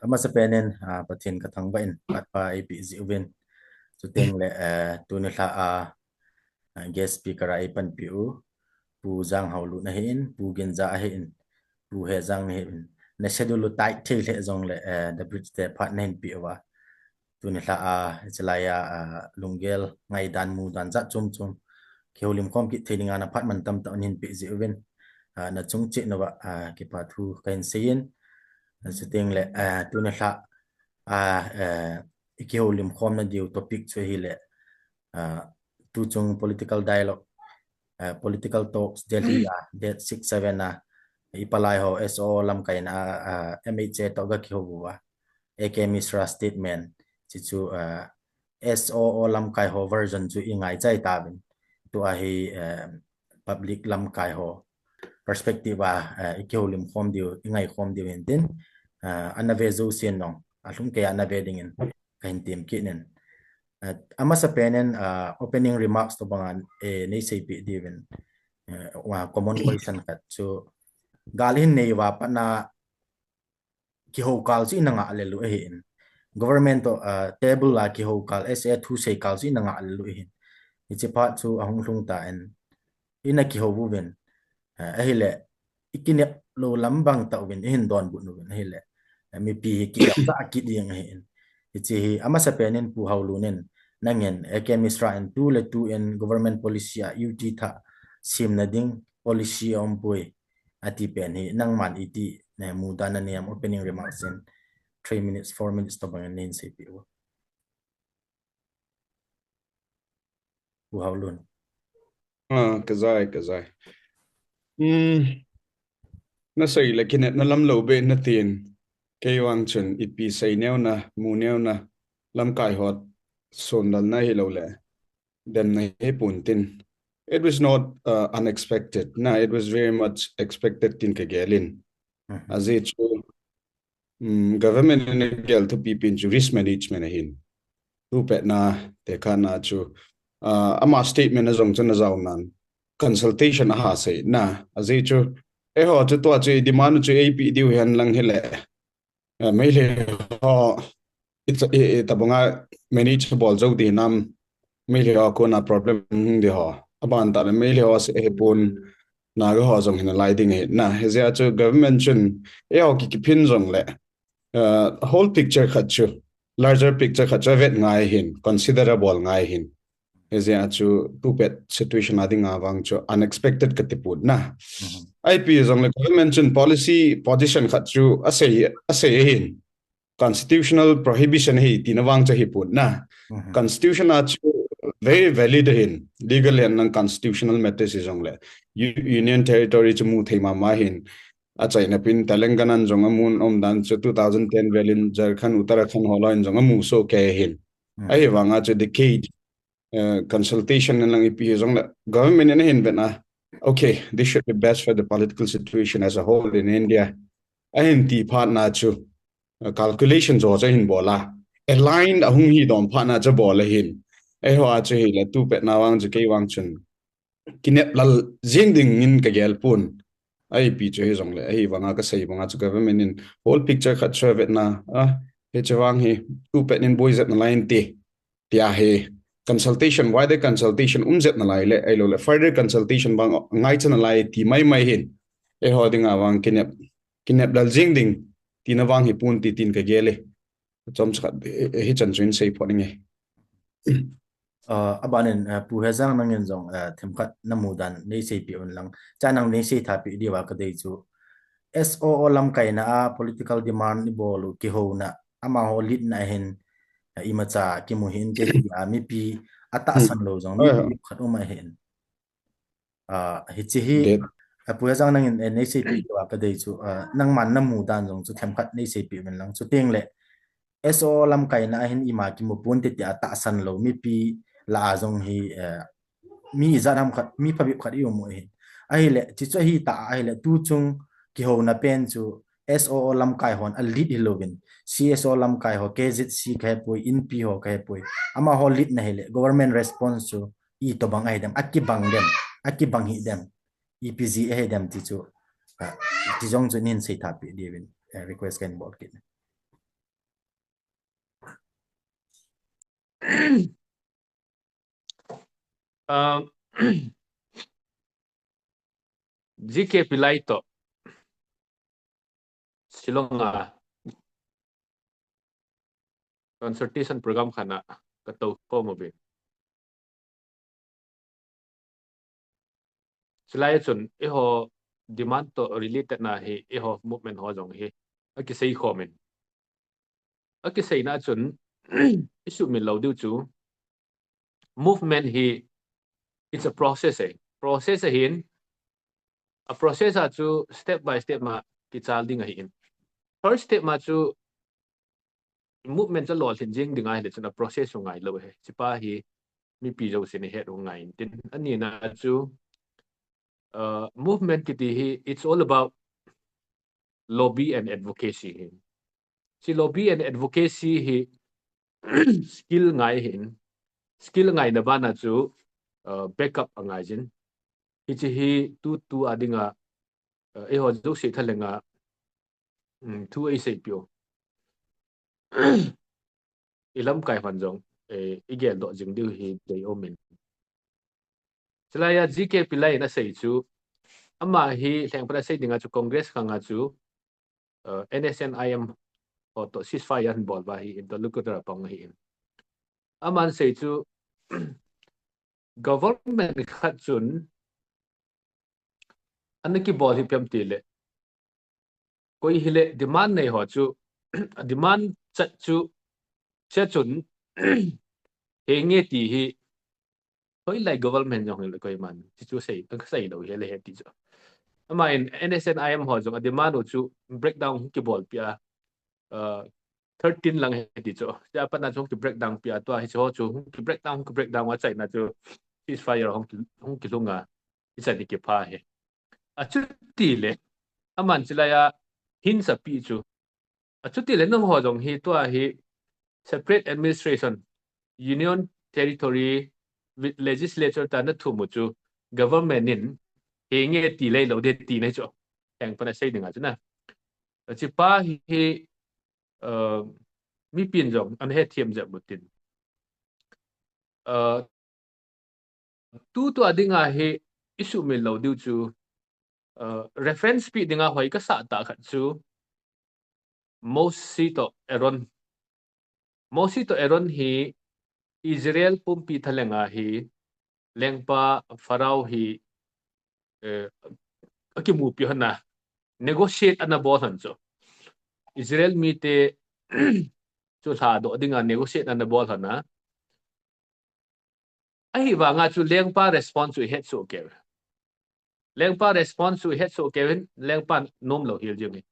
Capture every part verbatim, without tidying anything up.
Amasapen in, ah, Pathen kathangvah in, phat pha eipeh jeh uvin. Chuteng le, eh, tuni lha a, ah, guest speaker a eipanpi u, Pu Janghaolun ahin, Pu Ginza ahin, Pu Hejang ahin. Na schedule u tight thei lheh jongle, eh, the bridge te phat nahin peh uva. Tuni lha a, hichelai a, ah, lunggel, ngaidan, mudan, jat chom chom. Kihoulim khom kit thei dinga na phat mantam tah nahin peh jeh uvin. Ah, na chung cheh nauva, ah, kipa thu kahin seiyin. Ah, chuteng le, ah, tuni lha a, ah, eh, i kihoulim khomna diu topic chu ahile, ah, tuchung political dialogue, ah, political talks Delhi a, date six seven a, i palai ho S O O lamkaina a, ah, M H A toh ga kihou uva. A K Mishra statement, chuchu, ah, S O O lamkai ho version chu i ngaichai tauvin. Tua hi, eh, public lamkai ho perspective a, eh, i kihoulim khom diu, i ngai khom diu hintin, eh, ana ve jousen jong, alhum keiya ana ve dingin kahin tem kit in. Eh, amasapen in, eh, opening remarks tobang a, eh, nei seipeh diuvin, eh, common question khat chu, gal hin nei uva pat na, kihou kal chu ina ngah lel u ahin. Government toh, ah, table a kihou kal, S A thusei kal chu ina ngah lel u ahin. Hiche phat chu ahung lhung tan, ina kihou uvin. Ah, ahile, i kinep lou lam bang tah uvin, i hin donbut uvin, ahile, ah, mipi hi kigapsah kit ding ahin. Hiche hi, amasapen in Pu Haolun in, nangin, A K Mishra in tu le tu in government policy a U T thah semna ding policy aumpoi. Ati pen hi, nangman iti, ne, mudan nanei em, opening remarks in three minutes, four minutes tobang in nei seipeh u. Pu Haolun. Ah, kajai, kajai. Hmm. Nasei le kinepna lam lou be natin. Kei vang chun ipi sei neo na, mu neo na, lamkai ho sondalna hilou le, demna hi pon tin. It was not, uh, unexpected. Na, it was very much expected tin kagel in. Mhm. Ajeh chu, um, government in agel thupi pen chu risk management ahin. Tupet na, tekah na chu, uh, ama statement a jong chu najao nan. Consultation aha sei na. Ajeh chu, eiho chu tua chu i demand chu eipeh diu hen lang hile. Eh, Meitei ho, it's, i, i, tabanga manage bol jou di nam, Meitei ho kona problem hung di ho. Aban tah le Meitei ho se he pon, Naga ho jong hin alai ding ahi. Na, hijeh a chu government chun, eiho ki, kiphin jongle, eh, whole picture khat chu, larger picture khat chu avet ngai hin, consider abol ngai hin. Hijeh a chu tupet situation a dinga vang chu unexpected kati pon na. Mhm. Ipi jongle government chun policy position khat chu asei, asei ahin. Constitutional prohibition ahi tina vang chu ahi pon na. Mhm. Constitution a chu very valid ahin. Legal ahin lang constitutional matters hi jongle. U-, Union Territory chu mu thei mama ahin. Achaina pen Telangana in jong amun um dan chu two thousand ten vel in Jharkhand, Uttarakhand ho loi in jong amu soh kei ahin. Mhm. Ahivanga chu decade eh, consultation in lang ipi hi jongle government in ahin vet na, okay, this should be best for the political situation as a whole in India. Ahin ti phat na chu, eh, calculation jo chu ahin bol a. Align ahung hi dom phat na chu bol ahin. Eiho a chu hile tupet na vang chu kei vang chun kinep lal jing ding in kagel pon. Ipi chu hi jongle, ahivanga kasei banga chu government in whole picture khat chu avet na, ah, hiche vang hi tupet in boi jet nalai inte. Tia hi consultation, wider consultation um jet nalai le, ahilou le, further consultation bang ngaicha nalai ti mai mai hin. Eiho dinga vang kinep, kinep lal jing ding, tina vang hi pon ti tin kagel e. Chomcha khat, eh, eh, hichan chu in sei phot inge. Ah, abanin, ah, Pu Hejang nangin jong, ah, themkhat namu dan nei seipeh un lang. Cha nang nei seitha peh diuva kadei chu. S O O lamkaina a political demand ibol u kihouna, amaho lead na hin, ah, imacha kimu hinte tia mipi atahsan lou jong, eh, mipi khat um ahin. Ah, hiche hi, Pu Hejang nangin, eh, nei seipeh diuva kadei chu, ah, nangman namu dan jong chu themkhat nei seipeh un lang. Chuteng le, S O O lamkaina a hin ima kimu ponte tia tahsan lou mipi lah a jong hi, eh, mi ijat ham khat, mi phabep khat i um u ahin. Ahile, chuchu ahitah a ahile, tuchung kihouna pen chu S O O lamkai hon a lead hilouvin, C S O lamkai ho, K Z C kahepoi, INPI ho kahepoi. Amaho lead na hile, government response chu itobang ahidem, akibang dem, akibang hidem, ipi jeh ahidem ti chu, ah, ti jong chu nei seitha peh diuvin, eh, request kahin bol kit. Ah, G K Pillai toh Shillong a consultation program khat a katou khom uvin. Chulai a chun eiho demand toh related na hi eiho movement ho jong hi akisei khom in. Akiseina a chun isumil lou diu chu movement hi, it's a process eh. Process ahin, a process a chu step by step a kichal ding ahin. First step a chu movement chu lolhin jing ding ahile chun a process u ngai lou ahi. Hichepa hi mipi jousen ihet u ngai intin. Anina chu, uh, movement kiti hi, it's all about lobby and advocacy hi. Hiche lobby and advocacy hi skill ngai ahin. Skill ngaina bana chu, uh, backup angai jin. Hiche hi tutu a dinga, uh, eiho jouse thalhenga, um, thu eiseipeh u. Ilamkai hon jong, eh, igeldoh jing diu hi deium in. Chulai a G K Pillai in asei chu, ama hi lhengpan a sei dinga chu Congress khanga chu, uh, N S N I M ho toh ceasefire ahin bol uva hi interlocutor a pang ahin. Aman asei chu government khat chun ana kibol hi ipi ham itile, koi hile demand nei ho chu, demand chat chu, hichea chun henge ti hi, hoilai government jong hile koiman hichu sei, asei lou hile ahi ti chu. Aman N S N I M ho jong a demand u chu breakdown hung kibolpeh a, uh, thirteen lang ahi ti chu. Hichea pat a chu hung kibreakdown peh a, tua hiche ho chu hung kibreakdown, hung kibreakdown a achaina chu ceasefire hung ki, hung kilhung a, hichan hi kipha ahi. Achutile, aman chulai a hints apeh chu, achutile nangho jong hi tua hi separate administration, union territory with legislature tia nathum u chu government in henge ti lei lou ding tina chu lhengpan a sei dinga chu na. Hichepa hi, uh, mipin jong ana hethem jep u tin. Uh, tutu a dinga hi isumil lou diu chu, uh, reference peh dinga hoi kasah tah khat chu Mose toh Aaron. Mose toh Aaron hi Israel pumpi thalhenga hi lengpa Pharaoh hi, eh, akimupi hon a, negotiate ana bol hon chu. Israel mite chu lhadoh dinga negotiate ana bol hon a. Ahivanga chu lengpa response chu ihet soh kei. Lengpa response chu ihet soh kei in, lengpan nom lou hel jing e.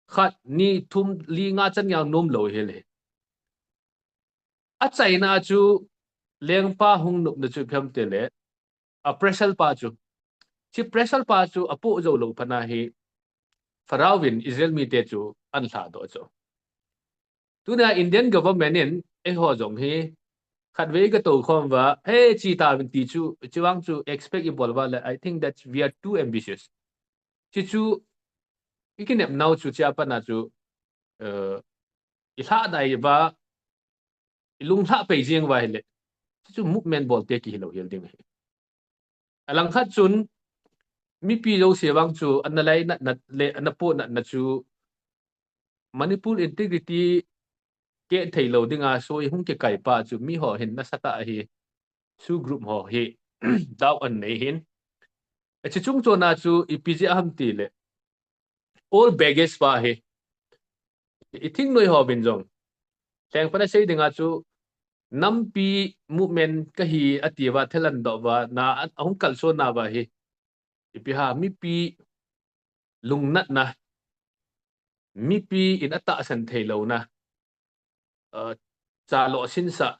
Khat, ni, thum, li, nga chan jong nom lou hel e. Achaina chu lengpa hung nopna chu ipi ham itile, a pressure pa chu. Hiche pressure pa chu apoh jou lou phat a hi Pharaoh in Israel mite chu ana lhadoh chu. Tunia Indian government in eiho jong hi khatvei gatou khom uva, he, che tauvin ti chu, hiche vang chu expect ibol uva le, I think that we are too ambitious. Hiche chu ikinep nau chu hichea pat a chu, uh, ilhahdai uva, ilunglhah pei jeng uva ahile, hiche chu movement bolte kihi lou hel ding ahi. Alangkhat chun mipi jouse vang chu ana lainatna le ana pohnatna chu Manipur integrity keh thei lou dinga soi hung kikai pa chu miho hin nasatah a hi SoO group ho hi doubt ana nei ahin. Hiche chungchon a chu ipi jeh ham itile, old baggage pa hi, i thingnoi hovin jong, lhengpan a sei dinga chu, nampi movement kahi ati uva, thil ahin doh uva, na ahung kalson nauva hi, ipi ham, mipi lungnatna, mipi in atahsan theilouna, uh, chaloh sinsah,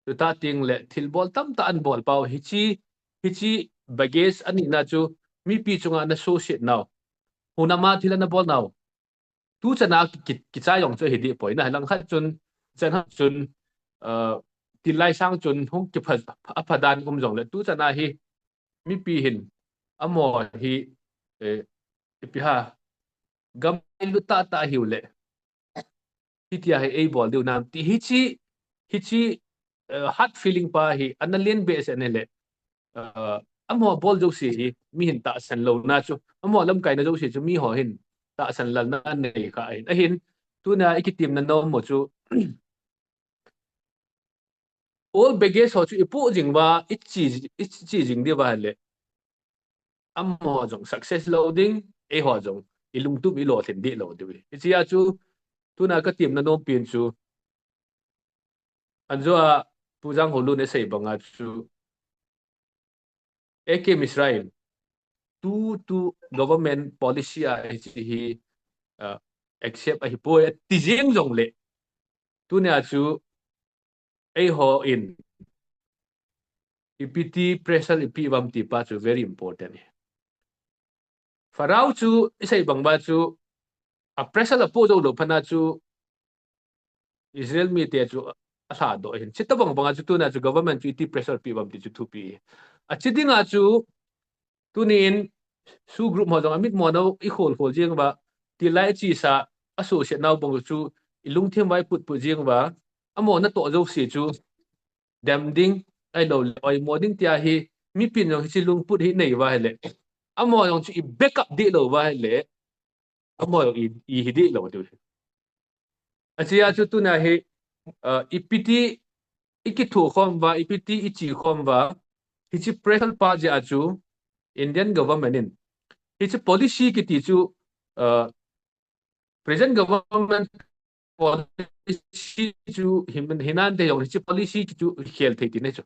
chuti teng le thilbol tamtah ana bol pau, hiche, hiche baggage anina chu mipi chunga ana suhset nau, hunam a thil ana bol nau. Tuchan a ki, ki, kichai jong chu hiding poi na, langkhat chun, chan khat chun, uh, tilai sang chun hung kipha, apha dan um jongle, tuchan a hi mipi hin amaho hi, eh, ipi ham, gam lut tahtah hiu le, hitia hi eibol diu nam ti, hiche, hiche uh, hard feeling pa hi ana len behseh in ahile, uh, amaho bol jouse hi mi hin tahsan louna chu, amaho lamkaina jouse chu miho hin tahsan lalna anei kha ahin. Ahin, tuna ikitemna nom u chu, old baggage ho chu ipoh jing uva, iche, iche jing diu va ahile, amaho jong success lou ding, eiho jong ilungtup ilolhin deh lou diu. Hichea chu, tuna katemna nompen chu, anjoa Pu Jangholun asei banga chu, A K Mishra in, tu, tu government policy a hiche hi, uh, accept ahipoi ati jeng jongle, tunia chu eiho in ipi ti pressure ipeh uvam ti pa chu very important ahi. Pharaoh chu isei bang uva chu a pressure apoh jou lou phat a chu Israel mite chu alhadoh ahin. Chuti bang banga chu tuna chu government chu iti pressure peh uvam ti chu thupi. Ache dinga chu tunin SoO group ho jong amitmo nau ikhol khol jeng uva, tilai chesa, associate nau bang chu ilungthim uva iput put jeng uva, amaho natoh jouse chu dem ding, ahilouleh oimo ding tia hi, mipin jong hiche lungput hi nei uva ahile, amaho jong chu i backup deh lou uva ahile, amaho jong i, ihi deh lou diu. Achea chu tuna hi, uh, ipi ti ikithokhom uva, ipi ti iche khom uva, hiche pressure pa jeh a chu Indian government in hiche policy kiti chu, uh, present government policy chu hin, hinante jong hiche policy chu khel thei tina chu.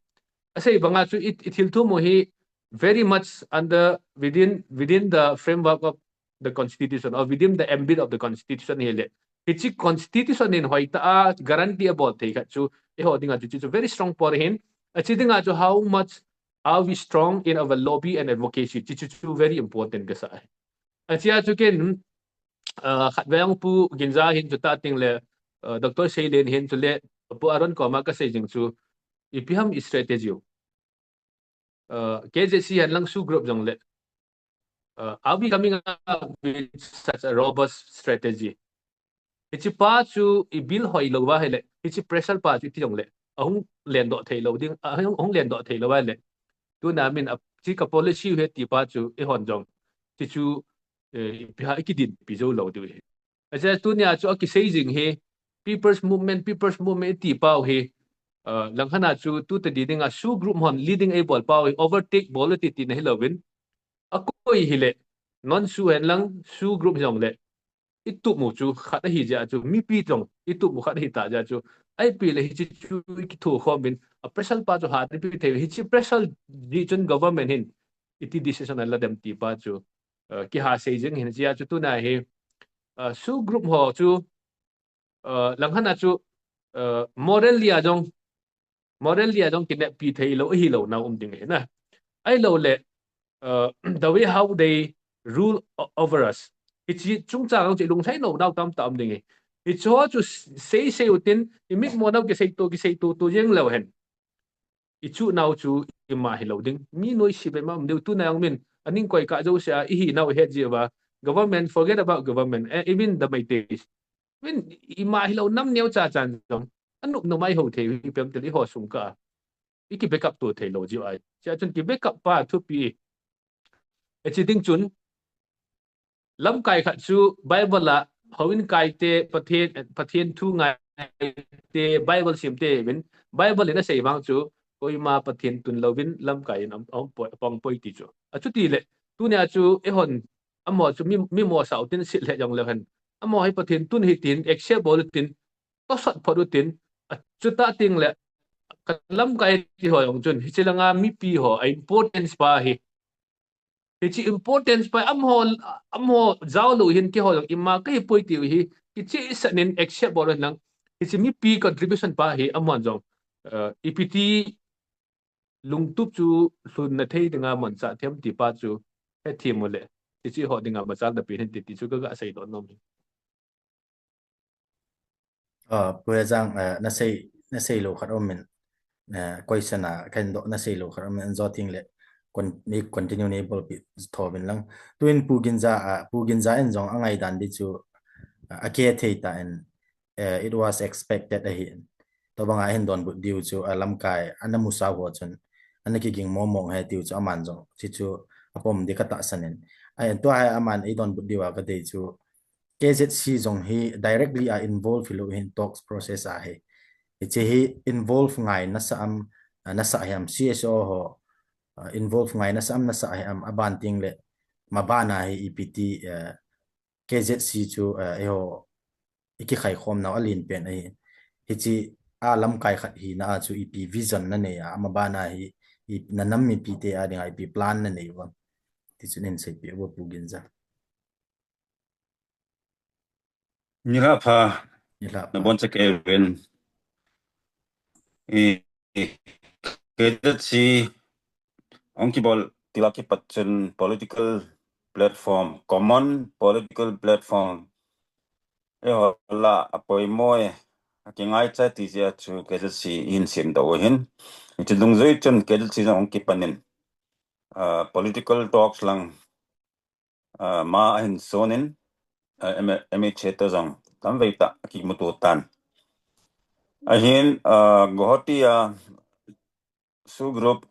Asei banga chu i, ithil thum u hi very much under, within, within the framework of the constitution or within the ambit of the constitution ahile, hiche constitution in hoitah a guarantee abol thei khat chu eiho dinga chu, chu, chu very strong point ahin. Ache dinga chu how much are we strong in our lobby and advocacy, chu, chu, chu very important kasa ahi. Achea chu ken, uh, khatvei jong Pu Ginza hin chu tah tengle, uh, Doctor Seilen hin chule Pu Aaron koma kasei jing chu, ipi ham i strategy u. Uh, K Z C hen lang SoO group jongle, uh, are we coming up with such a robust strategy? Hiche pa chu i build hoi lou uva ahile, hiche pressure pa chu iti jongle, ahung lendoh thei lou ding, ahung, ahung lendoh thei lou uva ahile, tuna min a, hiche ka policy u ahi ti pa chu eihon jong, hiche chu, eh, ipi ham ikidinpi jou lou diu ahi. Achea tunia chu akisei jing hi, people's movement, people's movement iti pau hi, uh, langkhat a chu tu tadi dinga SoO group hon leading eibol pau hi, overtake bol u ati tina hilouvin, akoi hile, non SoO hen lang SoO group hijongle, itup u chu khat ahi jeh a chu, mipi jong itup u khat ahi tah jeh a chu, ipi le hiche chu ikithokhom uvin, a pressure pa chu hat ipi thei, hiche pressure jeh chun government hin iti decision ala dem ti pa chu, uh, kiha sei jing ahin. Achea chu tuna hi, uh, SoO group ho chu, uh, langkhat a chu, uh, morally a jong, morally a jong kineppi thei lou, ahi lou nau um ding ahi na. Ahilouleh, uh, the way how they rule o-, over us, hiche chungchang a chu ilung lhai lou nau tamtah um ding ahi. Hiche ho chu s-, sei sei utin, imitmo nau kiseito, kiseito to jeng leu hen, ichuh nau chu ima hilou ding. Mi noise beh ma um diu, tuna jong min, aning koi kah jouse a, ihi nau het jeh uva, government, forget about government, eh, even the Meiteis. Min, ima hilou nam neocha chan jong, anop nom a iho thei u hi ipi ham itile eiho sung kah a iki backup to thei lou jeh u ahi. Chea chun ki backup pa thupi. Hiche ding chun, lamkai khat chu Bible a houin kaite, Pathen, Pathen thu ngaite, Bible simte uvin, Bible in asei vang chu, koima Pathen tun louvin lamkai in aum, aum poi, apang poi ti chu. Achutile, tunia chu eihon, amaho chu mi, mi mosah utin, sil lheh jongleu hen, amaho hi Pathen tun ahi tin accept bol utin, tosot phot utin, achutah tengle, ka lamkai ti ho jong chun, hiche langa mipi ho a importance pa hi, hiche importance pa, amaho, amaho jao lou hin keiho jong ima kahi poi tiu hi, kichehsah in accept bol un lang, hiche mipi contribution pa hi amahon jong, uh, ipi ti lungtup chu lhunna thei dinga manchah them ti pa chu hethem uleh, hiche ho dinga machal na pen hin ti, ti chu kaga seidoh nom. Ah, Pu Hejang, ah, nasei, nasei lou khat um in, ah, question a kahin doh, nasei lou khat um in, ajo tengle con-, nei continue nei bolpeh tho uvin lang. Tuin Pu Ginza, ah, Pu Ginza in jong angaidan di chu, ah, akithei tan, eh, it was expected ahi. Tobanga hin donbut diu chu, a lamkai, ana musau ho chun, ana kiging momo he tiu chu aman jong, chi chu apom di katahsan in. Ahin tua hi aman eidonbut diu a kadei chu, K Z C jong hi directly a involve hilou hin talks process ahi. Hiche hi involve ngai nasa am, nasa hiam C S O ho, involve ngai nasa am nasa hiam aban ting le, mabana hi ipi ti, K Z C chu, eiho, ikikhai khom nau alen pen ahi. Hiche a lamkai khat hina a chu ipi vision nanei a, mabana hi, i, nanam mipite a dinga ipi plan nanei uvem. Ti chu neihin seipeh uvo Pu Ginza. Nilhah pha. Nilhah pha. Nabonchauvin. I, i, K Z C hung kibol til a kipat chun political platform, common political platform. Eiho lah a poimo e, akingaicha ti jeh a chu K Z C ihin semdoh u ahin. Hiche dungjui chun K Z C jong hung kipan in, political talks lang, ma ahin son in, M H A toh jong tamvei tah akimuto tan. Ahin, Guwahati a SoO group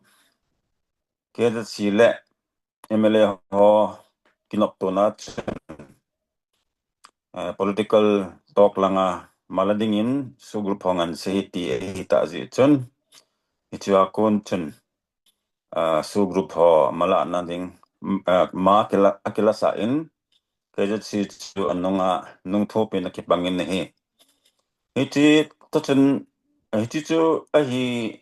K Z C le M L A ho kinoptona chun, political talk langa mala dingin SoO group ho nganse hi ti ahitah jeh chun, hichea kon chun, SoO group ho malahna ding, ma akila, akilasah in, K Z C chu anunga nungthopin akipangin ahi. Hiche toh chun, hiche chu ahi,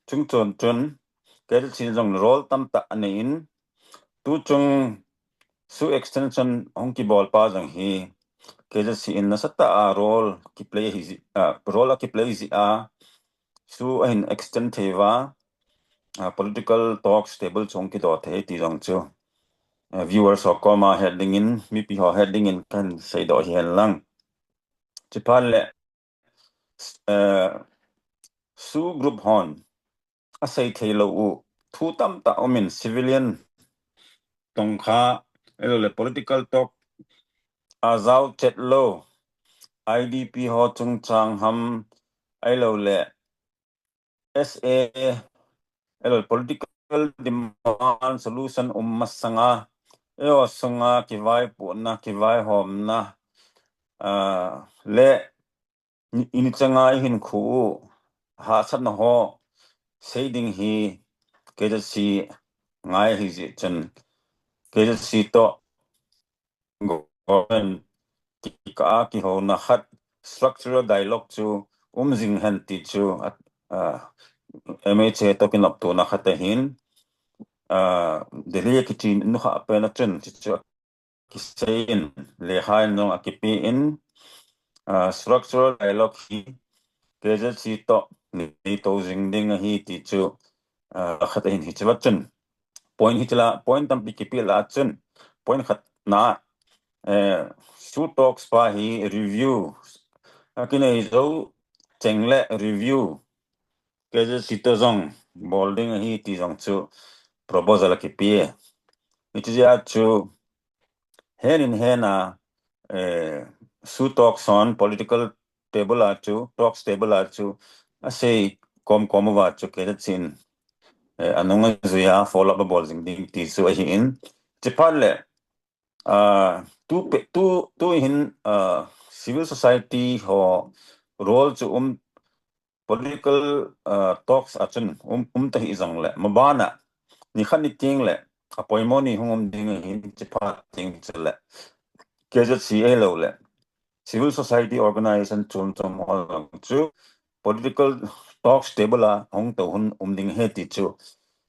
chungchon chun K Z C in jong role tamtah anei in, tuchung SoO extension hung kibol pa jong hi K Z C in nasatah a role kiplay hi, role akiplay jeh a SoO ahin extend thei uva, political talks table chu hung kidoh thei ti jong chu, viewers ho koma het dingin, mipi ho het dingin kahin seidoh hihen lang. Chuphat le, SoO group hon asei theilou u thu tamtah umin, civilian tongkha, ahiloule political talk a jao chet lou, I D P ho chungchang ham, ahiloule S A, ahiloule political demand solution um masanga, eiho sunga kivaipohna, kivaihomna, le ini changa ihinkho u hahsatna ho sei ding hi K Z C ngai ahijeh chun, K Z C toh government kikah a kihouna khat, structural dialogue chu um jing hen ti chu, M H A toh kinoptona khat ahin, Delhi a kichen nukhah pen a chun, chuchu akisei in, lekha in jong akipe in, structural dialogue hi K Z C toh neito jing ding ahi ti chu, khat ahin hichea chun. Point hichea, point tampi kipe lah a chun, point khatna, SoO talks pa hi review, akinei jou cheng le review K Z C toh jong bol ding ahi ti jong chu proposal akipe. Hiche jeh a chu hen in hen a, SoO talks hon political table a chu, talks table a chu asei komkom uva chu K Z C in, anunga jui a follow up abol jing ding ti chu ahin. Chuphat le, tu, tu hin, civil society ho role chu um, political talks a chun um, um tahih jongle, mabana nikhat ni tengle apoimo ni hung um ding ahin, chuphat teng chule K Z C ahiloule civil society organization chom chom ho jong chu political talks table a hung tou hun um ding ahi ti chu,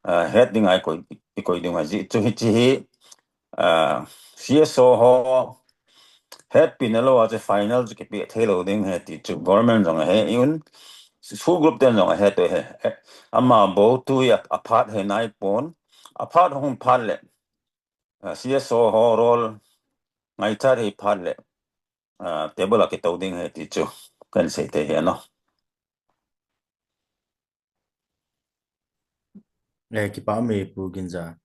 het dinga ikoi, ikoi ding ahi jeh chu hiche hi, C S O ho hetpina lou a chu final chu kipe theilou ding ahi ti chu government jong ahe un, SoO group ten jong ahe to he. Ama bou tu hi aphat he naipon, aphat hung phat le, C S O ho role ngaichat hi phat le, table a kitou ding ahi ti chu kahin sei te hi ano. Kipah e Pu Ginza.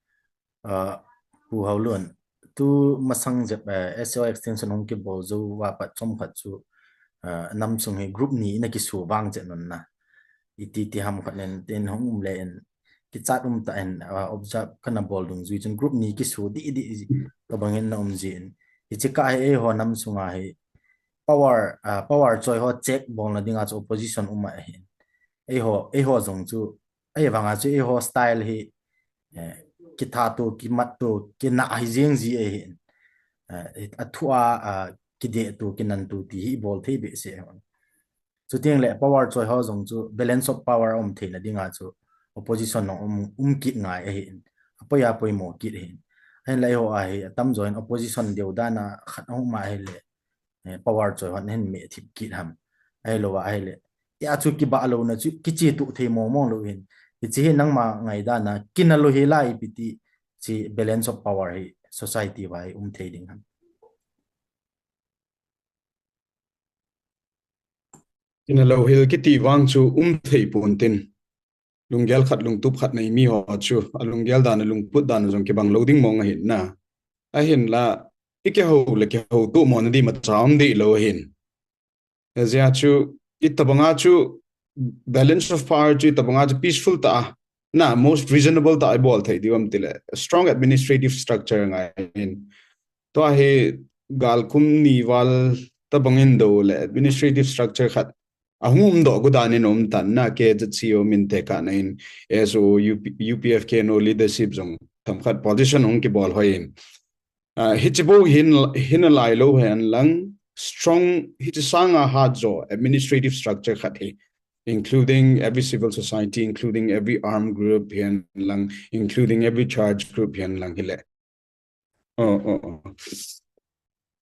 Pu Haolun, tu masang jep, S O extension hung kibol jou uva pat chomkhat chu uh, nam sung hi group ni na kisu vang che non na. Iti ti ham khat nen tin hong um le in kichat um ta in, uh, observe kana bol dungjui chun group ni kisu di di ka bangin na um ji in. Hichi ka hi eiho nam sunga hi power, uh, power choi ho check bol na dinga chu opposition um a hin. Eiho, eiho jong chu ei vanga chu eiho style hi, eh, kitha tu, kimat tu, kina hi jing ji ei hin. Eh, a thu a, a kide tu, kinan tu ti hi bol thei be se. Chuting le power choi ho jong chu balance of power um thei na dinga chu opposition no um, um kit ngai ei hin. Apoi apoi mo kit hin. Ahin le eiho a hi atam jo hin opposition deu dana khat hong ma hi le eh, power choi hon hin me thip kit ham. Ai lo a ai le. Ya chu kiba lo na chu kichi tu thei mo mo lo hin. Hichi hi nangma ngai dana kina lo hi lai piti chi balance of power hi society vai um thei ding ham. Kina lo hil kiti vang chu um thei pon tin. Lunggel khat lungtup khat nei mi ho chu, a lunggel dan, a lungput dan jong kibang lo ding mong ahin na. Ahin la, i kiho le kiho tu mo na di ma cha um di lo ahin. Ezia chu, i tabanga chu, balance of power chu, i tabanga chu peaceful ta, na, most reasonable ta i bol thei di um ti le, strong administrative structure ngai hin. Tua hi gal kum ni val tabangin do le administrative structure khat ahung um do gu dan in um tan na ke za chi o min te ka na in S O U P, U P F K no leadership jong tam khat position hung ki bol hoi in. Ah, hichi bo hin, hin lai lo hen lang strong hichi sanga hat jo administrative structure khat hi, including every civil society, including every armed group hen lang, including every church group hen lang hi le. Oh, oh, oh.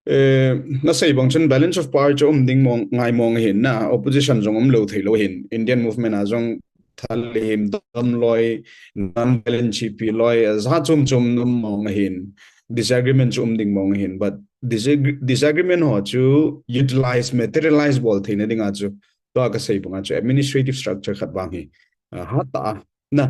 Eh, na sei bang chun balance of power chu um ding mong, ngai mong hin na, opposition jong um lo thei lo hin, Indian movement a jong thal him dam loi, non-violent G P loi, za chum chum um mong hin, disagreement chu um ding mong hin, but disagre-, disagreement ho chu utilize, materialize bol thei na ding a chu, to ka sei bang a chu administrative structure khat bang hi, uh, hat ta, na,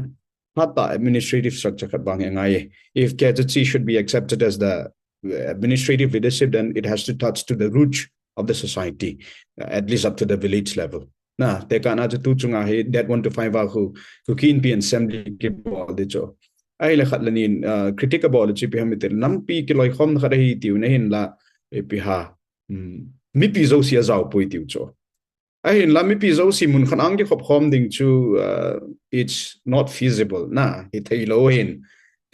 hat ta administrative structure khat bang hi ngai. If K H C should be accepted as the administrative leadership, then it has to touch to the roots of the society, uh, at least up to the village level. Na, te ka na chu tu chunga hi that one to five a khu, khu kin pi assembly ki bol di cho. Ai le khat la nin, uh, critic a bol chi pi ham itel nampi ki loi khom khat hi tiu na hin la, e pi ha. Hmm. Mipi zo si a zau pui tiu cho. Ahin la mipi zo si mun khan ang ki khop khom ding chu, uh, it's not feasible na, hi thei lo hin.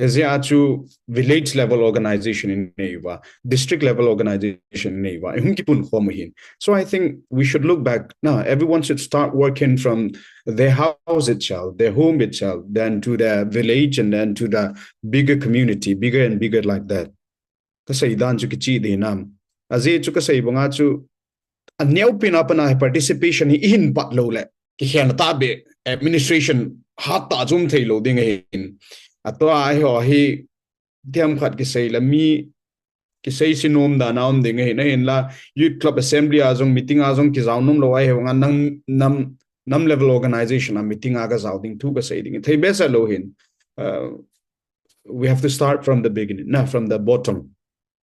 Ezia chu village level organization in neiva, district level organization in neiva, hung ki pun khom hin. So I think we should look back. Now, everyone should start working from their house itself, their home itself, then to their village, and then to the bigger community, bigger and bigger like that. Ka sei dan chu kichi di nam. Aji chu ka sei banga chu a neo pin a pana participation hi ihin pat lo le. Ki khen ta be administration hat ta chum thei lo ding hin. A to a ho hi tiam khat ki sei la mi ki sei si nom da na um ding hin, hin la youth club assembly a jong meeting a jong ki zau nom lo ai ho nga nang nam, nam level organization a meeting a ka zau ding thu ka sei ding. Thei be sa lo hin. Uh, we have to start from the beginning, na, from the bottom.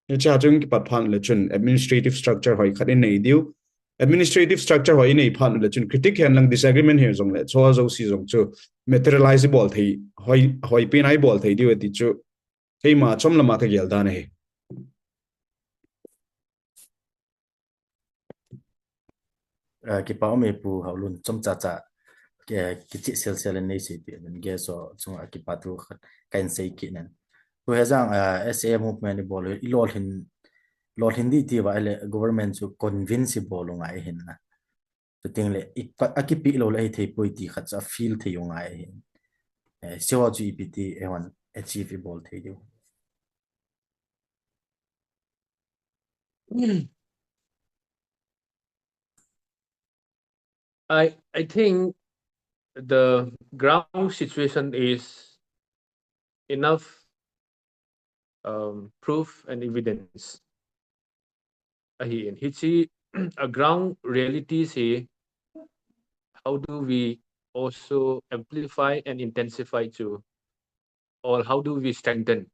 Ni cha chung ki pat phan le chun administrative structure hoi khat in nei diu. Administrative structure hoi in nei phan le chun critic hen lang disagreement hi jong le cho zo si jong chu materialize bol thei hoi, hoi pin ai bol thei diu ti chu. Keima chom lama ka gel dan hi. Eh, kipa um e Pu Haolun, chomcha cha, eh, kichi sel sel nei sei pi nen ge so chunga kipa thu khat ka in sei kit nen. Pu Hejang, eh, S A M movement i bol, i lolhin, lolhin di ti va le government chu convince i bol u ngai hin na. Chuting le, i ka, a kipi lo le hi thei poi ti khat cha feel thei u ngai hin. Eh, se ho chu i pi ti, eh, wan achieve i bol thei diu. I, I think the ground situation is enough, um, proof and evidence. Ahi in. Hichi, a ground realities hi, how do we also amplify and intensify chu, or how do we strengthen,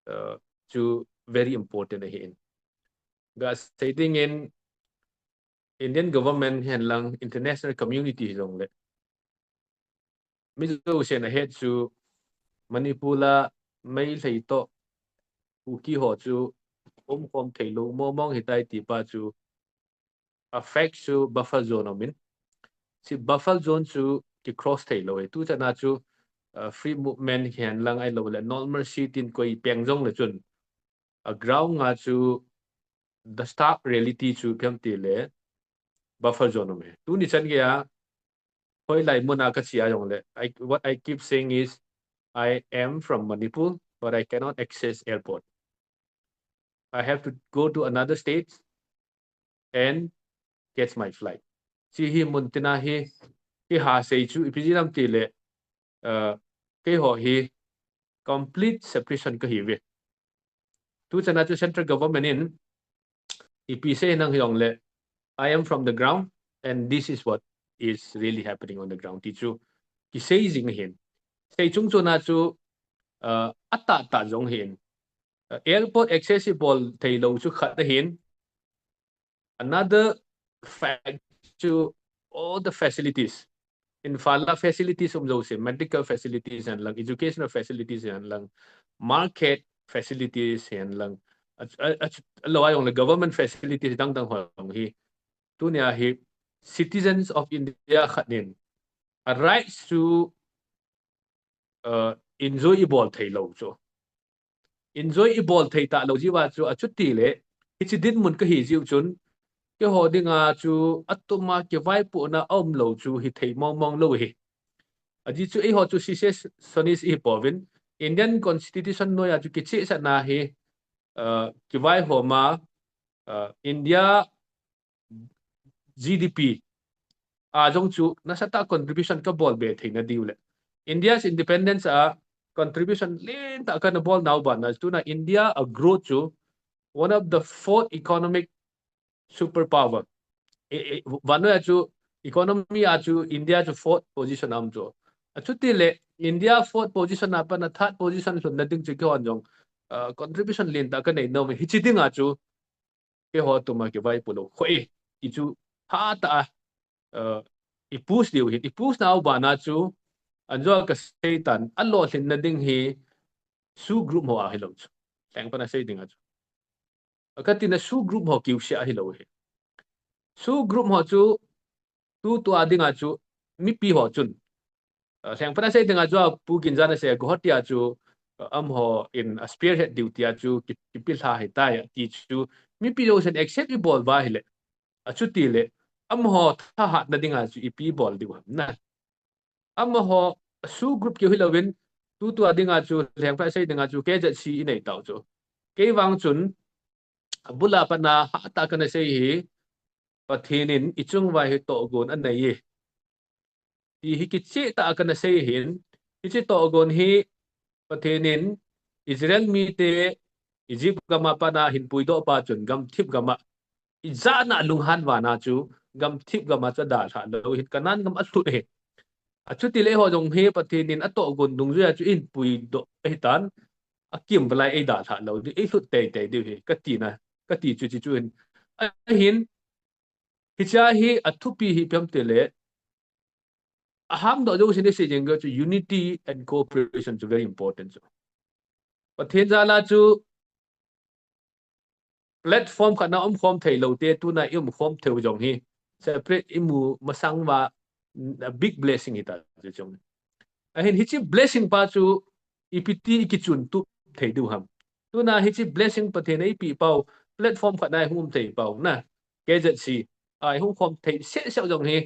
uh, chu very important ahi in. Ga sei ding in, Indian government hihen lang international community hijongle, mi jousen ahet chu Manipur a Meitei toh Kuki ho chu umkhom theilou mong mong hitai tipa chu a fact chu buffer zone umin. Hiche buffer zone chu ki cross theilou ahi. Tuchan a chu, uh, free movement hihen lang ahilouleh normalcy tin koi peng jongle chun a ground a chu the stark reality chu ipi ham itile buffer zone ume. Tuni chan geiya hoilai muna kache a jongle, I, what I keep saying is, I am from Manipur, but I cannot access airport. I have to go to another state and catch my flight. Hiche hi mun tina hi, kihasei chu ipi jeh ham itile, uh, keiho hi complete separation kahiuve. Tuchan a chu central government in ipi sei nang hijongle, I am from the ground and this is what is really happening on the ground ti chu kisei jing ahin. Sei chung chun a chu, uh, atahtah jong ahin. Uh, airport access ibol theilou chu khat ahin. Another fact chu all the facilities, Imphal a facilities um jouse, medical facilities hihen lang, educational facilities hihen lang, market facilities hihen lang, a, a, a, alou a jongle government facilities dang dang ho jong hi, tunia hi citizens of India khat in a rights chu, uh, enjoy ibol theilou chu, enjoy ibol thei talou jeh uva chu, achutile hiche dinmun kahi jeh u chun, keiho dinga chu atuma kivaipohna aumlou chu hithei mong mong lou ahi. Ajeh chu eiho chu secessionist ihipouvin, Indian Constitution noiya chu kichehsahna hi, uh, kivaihom a, uh, India G D P a jong chu nasatah contribution kabol be theina diu le India's independence a contribution lentah kana bolnau bana tuna India a growth chu one of the fourth economic superpower. E, e, vannoi a chu economy a chu India chu fourth position a um chu. Achutile India fourth position a pat a third position lhunna ding chu keihon jong, uh, contribution lentah kanei nom e. Hiche dinga chu keiho tuma kivaipoh lou kho e ti chu hatah a, uh, i push diu ahin, i push nau bana chu, anjo kaseitan, alolhinna ding hi SoO group ho ahilou chu. Lhengpan a sei dinga chu, katina SoO group ho kiuseh ahilou ahi. SoO group ho chu tutua dinga chu mipi ho chun, uh, lhengpan a sei dinga chu a Pu Ginjan asei Guwahati a chu, uh, amaho in a spearhead diu tia chu ki, kipilha ahitai ati chu mipi jousen accept ibol uva ahile, achutile amaho thahatna dinga chu ipi ibol diu ham na. Amaho SoO group keu hilouvin, tutua dinga chu lhengpan a sei dinga chu K Z C inei tau chu. Keivang chun abula pat a hatah kana sei hi, Pathen in ichung uva hi tohgon anei e ti hi kichehtah a kana sei ahin. Hiche tohgon hi Pathen in Israel mite Egypt gam a pat a ahin puidoh pa chun gamthip gam a ijat a lunghan vana chu gamthip gam a chu adalhah lou ahin, Canaan gam alhut ahi. Achutile eiho jong hi Pathen in atohgon dungjuia chu eihin puidoh ahitan, akimvalai eidalhah lou ding, eilhut teitei diu ahi katina, kati chu hiche chu ahin. Ahin, hichea hi athupi hi ipi ham itile, ahangdoh jousen isei jeng chu unity and cooperation chu very important chu. Pathen jal a chu platform khat na umkhom theilou te tuna i umkhom theiu jong hi separate imu masang uva, a big blessing hita chu jong. Ahin hiche blessing pa chu ipiti ikichun tup thei diu ham. Tuna hiche blessing Pathen in eipeh pau, platform khat na ihung um thei pau na, K Z C a ihung khom thei seh seh jong hi,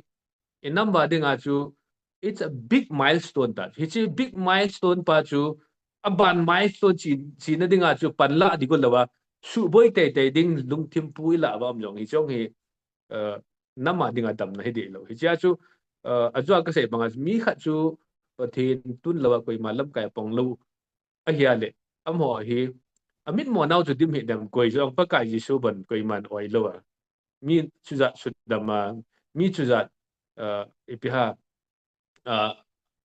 i nam uva dinga chu, it's a big milestone ta. Hiche big milestone pa chu, aban milestone che, chena dinga chu panla ding louva, suboi teitei ding lungthim pu ilah uva um jong hi jong hi, uh, nam a dinga damna hi deh lou. Hichea chu, uh, ajoa kasei banga mi khat chu Pathen tun louva koima lamkai a pang lou ahile, amaho hi amitmo nau chu dim hih dem, koi jong Pakai Jesu ban koiman oi lou a, mi chujat sudam a, mi chujat, uh, ipi ham, uh,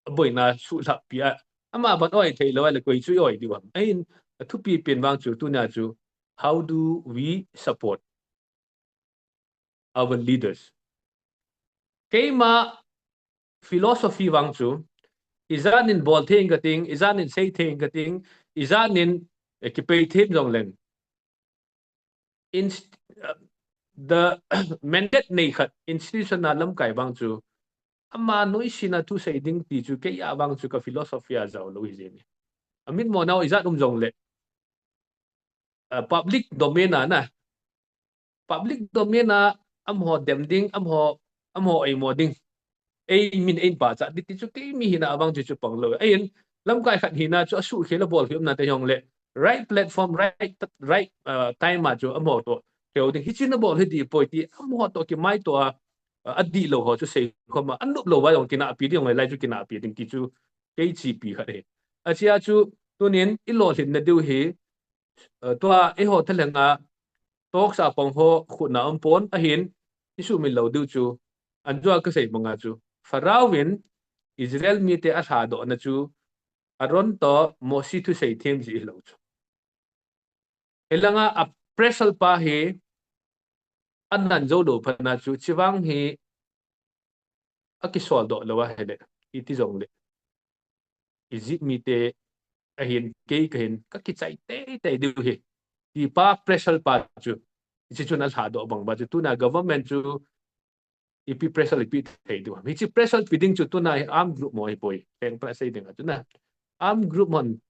aboina suhlhap pi a, ama ban oi thei lou ahile koi chu i oi diu ham. Ahin athupi pen vang chu tunia chu, how do we support our leaders. Keima philosophy vang chu, ijat nin bol thei kating, ijat nin sei thei kating, ijat nin, eh, kipei thei jongleng. Inst-, uh, the mandate nei khat institution a lamkai vang chu, ama noisena thusei ding ti chu kei a vang chu ka philosophy a jao lou hi jeng e. Amit mo nau ijat um jongle, uh, public domain a na, public domain a amaho dem ding, amaho, amaho eimo ding. Ei min ei pachat ding ti chu keima hina a vang chu chu pang lou. Ahin, lamkai khat hina chu asuhkhel a bol hi umna te jongle, right platform, right, right, uh, time a chu amaho toh hreu ding. Hichi na bol hi dih poi ti, amaho toh kimaito a, uh, adih lou ho chu seikhom a, anop lou va jong kinahpi ding, lai chu kinahpi ding ti chu kei chepi khat ahi. Achea chu tunin i lolhinna diu hi, uh, tua eiho thalheng a talks a pang ho khut na um pon ahin, i sumil lou diu chu, anjua ka sei banga chu, Pharaoh in Israel mite alhadoh na chu, Aaron toh Mose thusei them jeh hilou chu. Hilanga a pressure pa hi anan jou lou phat na chu, chivang hi akisol doh lou ahile, iti jongle, Egypt mite ahin, kei kahin, ka kichai teitei diu hi, ti pa pressure pa chu, hichi chun alhadoh bang ba chu, tuna government chu ipi pressure ipi thei diu. Hichi pressure pi ding chu tuna hi armed group mo hi poi. Teng pra sei ding a chu na. Armed group mon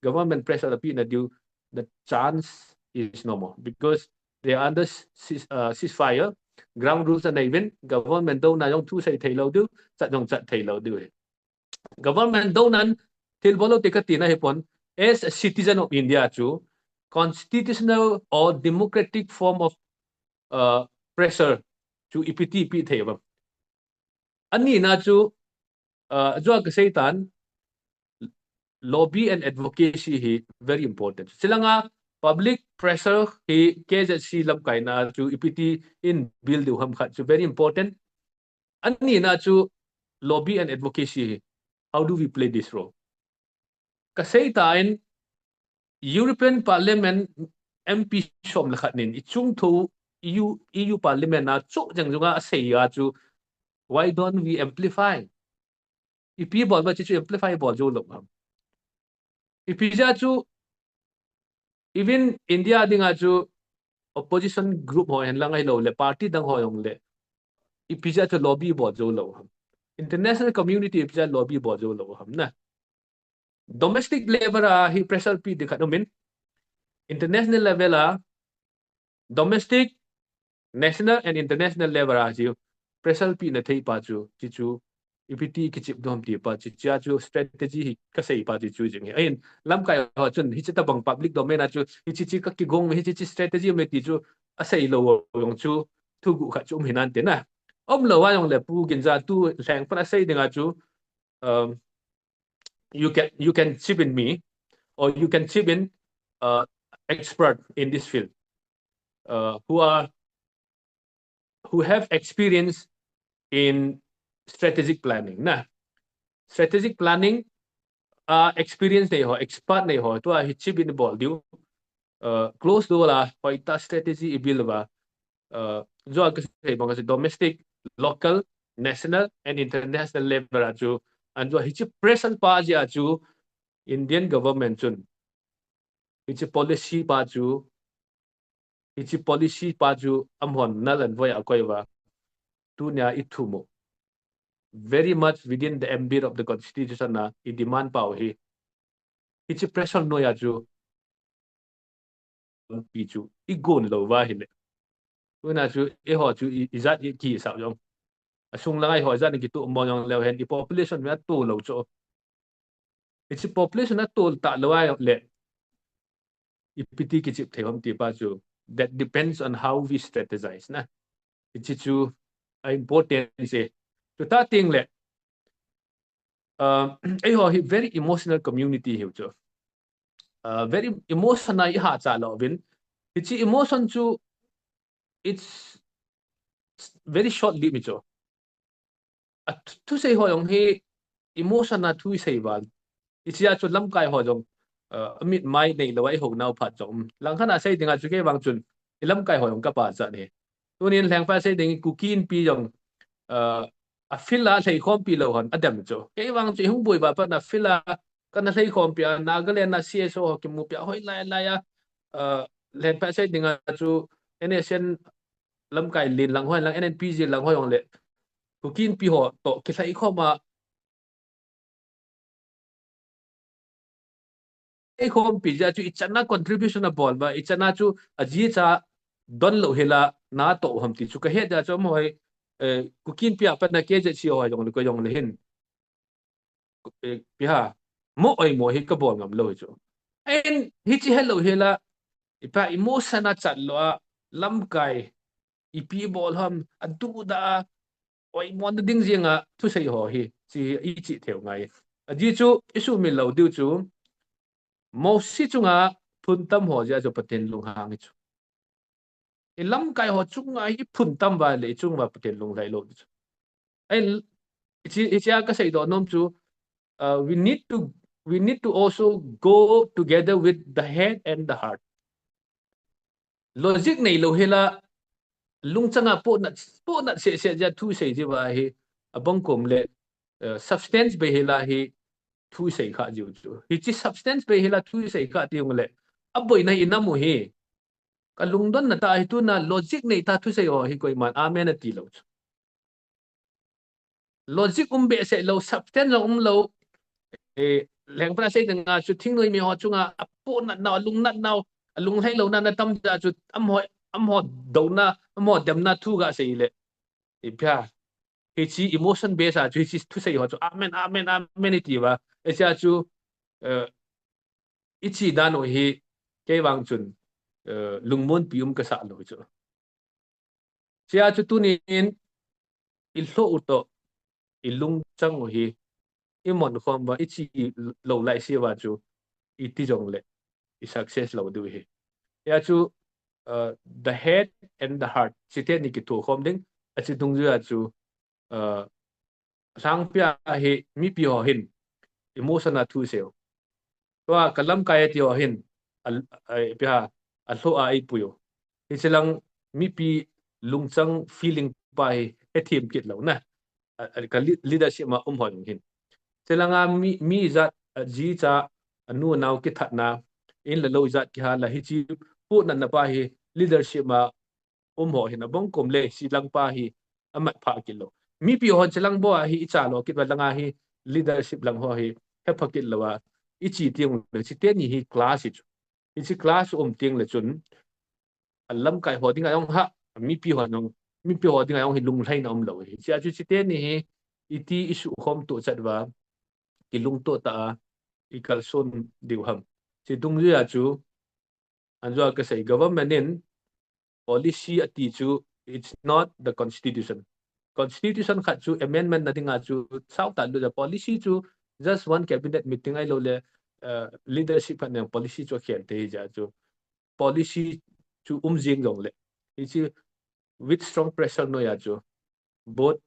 government pressure api na diu, the chance is no more because they are under cease-, uh, ceasefire. Ground rules anei uvin, government douna jong thusei thei lou diu, chat jong chat thei lou diu hi. Government dounan thil bol lou te kati na hi pon, as a citizen of India chu, constitutional or democratic form of, uh, pressure chu ipi ti ipi thei bang. Ani na chu, uh, jua ka sei tan, lobby and advocacy hi very important. Chilanga public pressure hi K Z C lamkai na chu ipi ti in build diu ham khat chu very important. Ani na chu lobby and advocacy hi. How do we play this role? Ka sei tan, European Parliament M P som le khat nin, i chungthu E U, E U Parliament a chu jeng junga asei a chu, why don't we amplify? Ipi bol ba chi chu amplify bol jou lou ham. Ipi jeh chu, even India dinga chu opposition group ho hen lang ahilou le, party dang ho jong le, ipi jeh chu lobby bol jou lou ham. International community ipi jeh lobby bol jou lou ham na. Domestic level a hi pressure pi ding khat um in, international level a, domestic, national and international level a chu pressure pi na thei pa chu, chi chu, ipi ti kichip dom ti pa chu, chia chu strategy hi ka sei pa chu chu jing hi. Ahin, lamkai ho chun, hichi tabang public domain a chu, hichi chi ka kigong, hichi chi strategy me ti chu, asei lou jong chu, thuguh khat chu um hi nan te na. Um lou a jong le Pu Ginza tu lheng pan asei ding a chu, um, you can, you can chip in me, or you can chip in, uh, expert in this field, uh, who are, who have experience in strategic planning na. Strategic planning, uh, experience nei ho, expert nei ho, tua hi chip in bol diu, uh, close door a, hoitah strategy i build uva, uh, jua ka sei bang a chu domestic, local, national and international level a chu, anjua hichi pressure pa jeh a chu, Indian government chun, hichi policy pa chu, hichi policy pa chu, amahon nal an voi a koi uva, tunia i thum u very much within the ambit of the constitution a i demand pau hi. Hichi pressure noi a chu, pi chu i gon lou uva ahile. Tuna chu, eiho chu i, ijat i kisah jong. Asung langa eiho ijat i kituh mo jong leu hen, i population mi ato lou chu. Hichi population ato ta lou ahile, ipi ti kichip thei ham ti pa chu, that depends on how we strategize na. Hichi chu a important e. Chuti teng le, uh, eiho hi very emotional community hiu chu. Uh, very emotional i hahsa lou vin. Hichi emotion chu, it's very short lived mi chu. A thu-, thusei ho jong hi emotion a thu i sei val. Hichia chu lamkai ho jong, uh, amit mai nei lou a i hou nau phat jong. Langkhat a sei ding a chu kei vang chun, i lamkai ho jong ka pachat e. Tunin lengpa sei ding Kuki Inpi jong, uh, a field a lheikhompi lou hon, a dem chu. Kei vang chu i hung boi ba pat na field a, kana lheikhompi a, Nagaland a C S O ho kimupi a, hoi lai lai a, uh, lengpa sei ding a chu, N S N lamkai len lang hoi lang, N N P G lang hoi hong le. Kuki Inpi ho to, kilhaikhom a, ei khompi jeh chu i channa contribution a bol ba, i channa chu a ji cha don lou hela na to ham ti chu ka het jeh chu mo hoi, eh, Kuki Inpi a pat na K Z C hoi jong le ko jong le hin. Eh, pi ha, mo oi mo hi ka bol ngam lou hi chu. En hi chi helou hela, i pa emotion a chat lou a, lamkai, ipi bol ham, a du da a, oi mo na ding jing a, thusei ho hi, chi i chi theu ngai. A ji chu, i sumil lou diu chu, Mosi chunga phun tam ho jeh a chu Pathen lunghang hi chu. I lamkai ho chunga hi phun tam va le, i chunga Pathen lunglhai lou chu. Ai, i chi, i chi a ka sei doh nom chu, uh, we need to, we need to also go together with the head and the heart. Logic nei lou hela, lungchang a pohnat, pohnat seh seh jeh a thusei ji va hi, a bang kom le, uh, substance bei hela hi, thusei kha jiu chu. Hi chi substance bei hela thusei kha ti hung le, a boina i na mu hi. Ka lungdon na ta hi tu na logic nei ta thusei ho hi koiman amen a ti lou chu. Logic um behseh lou, substance jong um lou. Eh, lengpa sei ding a chu thingnoi mi ho chunga a pohnat nau, a lungnat nau, a lunglhai lou na na tam jeh a chu am ho, am ho douna, am ho demna thu ga sei le. I pia. Hi chi emotion base a chu hi chi thusei ho chu amen, amen, amen i ti va. E cha chu, eh, i chi dan u hi kei vang chun, eh, lungmonpi um ka sa lou chu. Chia chu tunin i lhoh u toh, i lungchang u hi, i mon khom va, i chi lou lai se va chu, i ti jong le, i success lou diu hi. Chia chu, uh, the head and the heart, chi te ni kitho khom ding, a chi dungjui a chu, uh, lhangpia hi mipi ho hin emotion a thusei u. Tua ka lamkai a ti ho hin, a, a, pia, a lhoh a eipui u. Hichi lang mipi lungchang feeling pa hi hethem kit lou na. A, a, ka li-, leadership ma um ho jong hin. Chi langa mi, mi jat, a, ji cha, a nu nau kithatna, in le lou jat kihal a hichi pohnatna pa hi leadership ma um ho hin a bang kom le, chi lang pa hi a mat pha kit lou. Mipi hon chi lang bou a hi i cha lou kit va langa hi leadership lang ho hi he pha kit lou a, i chi tiang le chi te ni hi class hi chu. I chi class um tiang le chun a lamkai ho ding a jong ha, mipi ho jong, mipi ho ding a jong hi lunglhaina um lou hi. Chia chu chi te ni hi i ti i su khom to chat va, ki lung to ta a, i kalson diu ham. Chi dungjui a chu, Anjua ka sei, government in policy a ti chu, it's not the constitution. Constitution khat chu amendment na dinga chu sao ta lu le, policy chu just one cabinet meeting ahilou le, uh, leadership khat neng policy chu khel te hi ja chu. Policy chu um jing jong le. Hi chi with strong pressure noi a chu. Both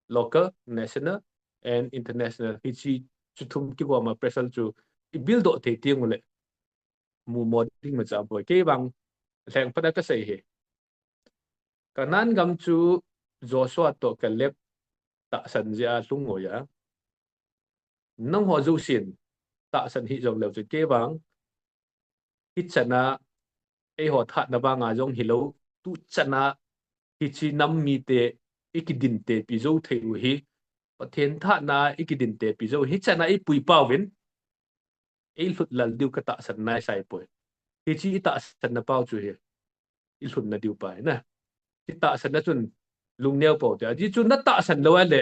local, national and international. Hi chi chu thum kigom a pressure chu i build doh thei tiang u le. Mu mo ding ma cha poi. Kei vang leng phat a ka sei hi. Canaan gam chu Joshua toh Caleb tahsan jeh a lhung ngoi a. Nangho jousen tahsan hi jong leu chu kei vang. Hichan a eiho thatna vang a jong hilou. Tuchan a hichi nam mite i kidin tepi jou thei u hi. Pathen thatna i kidin tepi jou. Hichan a i pui pau vin. Ei lhut lal diu ka tahsan nai sai poi. Hichi i tahsan na pau chu hi. I lhun na diu pai na. I tahsan na chun lungneo pau te. Aji chu na tahsan lou a le.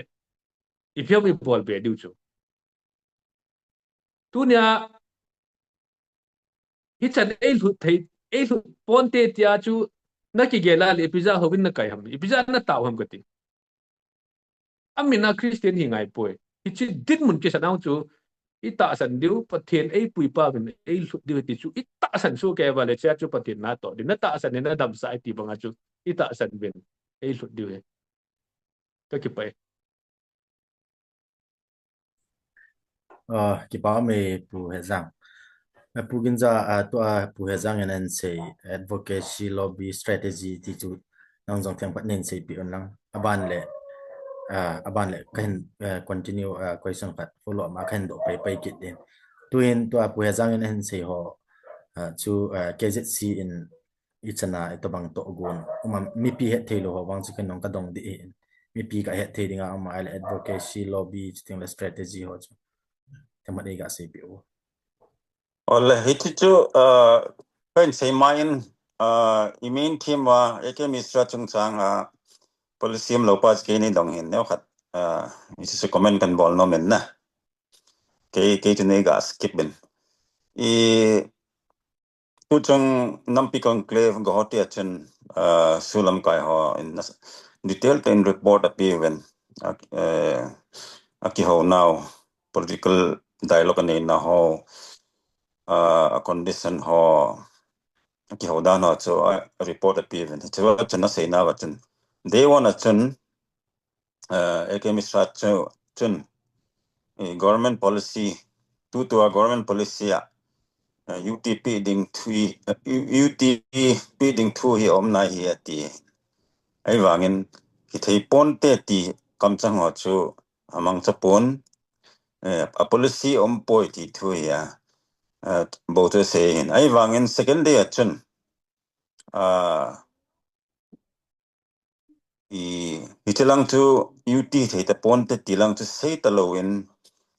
I phiam i bol be diu chu. Tunia hichan ei lhut thei, ei lhut ponte tia chu na kigel a le ipi ja hovin na kai ham. Ipi ja na tao ham ka ti. Amin a Christian hi ngai poi. Hichi dinmun kisan a chu i tahsan diu, Pathen ei pui pau vin ei lhut diu ti chu i tahsan su ke va le chia chu Pathen na to. Din na tahsan na damsah i ti bang a chu i tahsan vin ei lhut diu hi. Ka kipah e. Ah, kipah e Pu Hejang. Eh, Pu Ginza, ah, tua Pu Hejang in ahin sei advocacy lobby strategy ti chu nang jong themkhat nei seipeh un lang. Aban le, ah, aban le kahin, eh, continue, ah, question khat follow up ma kahin doh pai pai kit ding. Tuhin tua Pu Hejang in ahin sei ho, ah, chu, ah, K Z C in ichan a itobang tohgon um am, mipi hetthei lou ho vang chu ken jong kadong ding ahin. Mipi kahetthei dinga um a, ahile advocacy lobby chuting le strategy ho chu themkhat nei ga seipeh u. Ole, hichu chu, ah, kahin sei ma in, ah, i main theme a A K Mishra chungchang a policy umlou pa chu kei nei dong hin neokhat, ah, hichu chu comment kahin bol nom in na. Kei, kei chu nei ga skip in. I, tuchung Nampi Conclave Guwahati a chun, ah, Shu lamkai ho in na, detail tah in report apeuvin, ah, eh, akihou nau, political dialogue anei na ho, ah, a condition ho, akihou dan ho chu, ah, report apeuvin. Hichu chun asei nauva chun, day one a chun, eh, A K Mishra chu, chun, eh, government policy, tutua government policy a, eh, U T pe ding thu, eh, U-, U T pe ding thu hi aum nai hi ati. Ahivangin, kithei ponte ti kamcheng ho chu amangcha pon, eh, a policy aumpoi ti thu hi a, eh, bou chu asei hin. Ahivangin second day a chun, ah, i, hiche lang chu U T thei ta ponte ti lang chu sei talou in,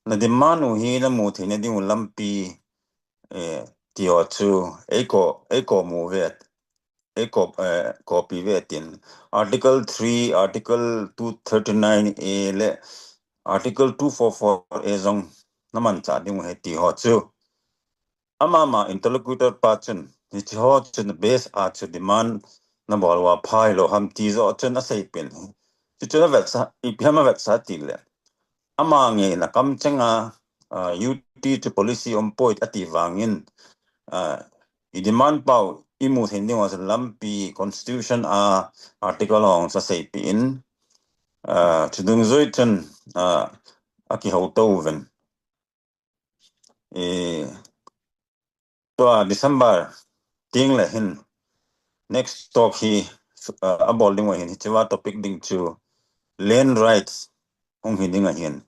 na demand u hi namu theina ding u lampi, eh, ti ho chu eiko, eiko mu ve, eiko, eh, copy ve tin. Article three, Article two thirty-nine A le Article two four four A jong namanchah ding u ahi ti ho chu. Amama interlocutor pa chun, hiche ho chun base a chu demand nabol uva pha hilou ham ti joh chun asei pen. Hichu avetsah, ipi ham avetsah tile, ama ngeina kamcheng a, ah, U T chu policy aumpoi ati vangin, ah, i demand pau imu theina ding uva chu lampi constitution a article ho chu aseipeh in, ah, chu dungjui chun, ah, akihou tou uvin. Eh, tua December teng le hin next talk hi, ah, abol ding u ahin, hichea topic ding chu land rights hung hi ding ahin.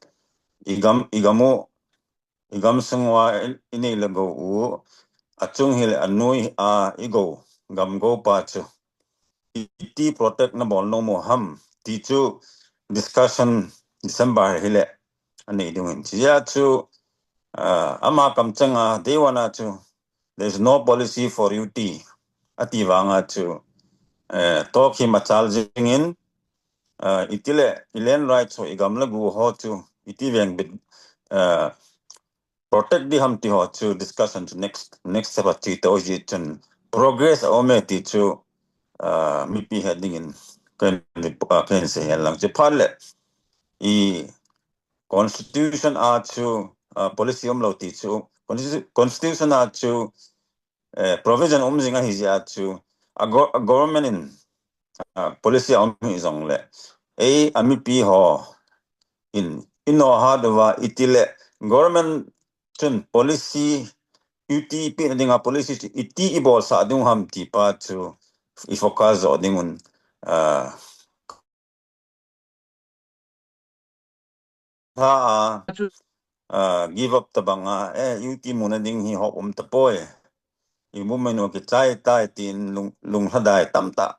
I gam, i gam u, i gamsung uva i, i nei le gou u, achung hi le anoi a i gou, gam gou pa chu iti protect nabol nom u ham ti chu discussion December hi le anei ding u ahin. Hichea chu, ah, ama kamcheng a day one a chu, "There is no policy for U T," ati vang a chu, eh, talk hi machal jing in, ah, iti le i land rights ho, i gam le gou ho chu iti veng bit, ah, protect ding ham ti ho chu discussion chu next, next step a che tou ji chun progress aume ti chu, ah, mipi het ding in kahin, ah, kahin sei hen lang. Chuphat le i constitution a chu, ah, policy umlou ti chu, constitu-, constitution a chu, eh, provision um jing ahi jeh a chu, a go-, a government in, ah, policy a um hi jong le, ei, a mipi ho in, i nohat uva iti le government chun policy U T pehna dinga policy chu iti i bolsah ding u ham ti pa chu i focus joh ding un, ah, tha a, ah, give up tabang a, eh, U T muna ding hi hope um tapoi. I movement u kichai tai tin lung, lunglhadai tamtah